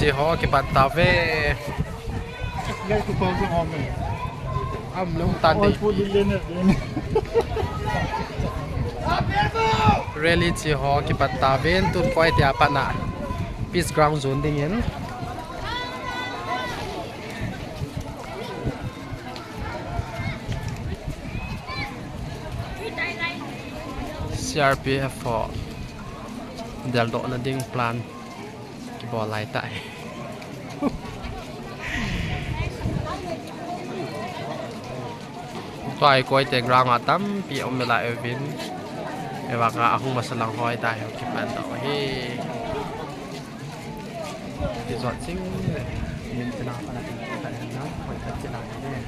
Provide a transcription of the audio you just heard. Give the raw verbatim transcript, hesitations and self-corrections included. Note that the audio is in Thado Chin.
Ti ho kipat tave. Guys, two thousand ho me. Am long tan de. All food will learn it. Rally chi ho kipat tave, tun koi tia pat na Peace Ground zone dingin. C R P F ho deldoh na ding plan kibol lai tai. Tua hi koi te ground a tampi um lai uvin. Evang a ahung masa lang hoi ta hi kipan ta hi. Ti zot sing le min chena pa na tin ta na hoi ta chena le.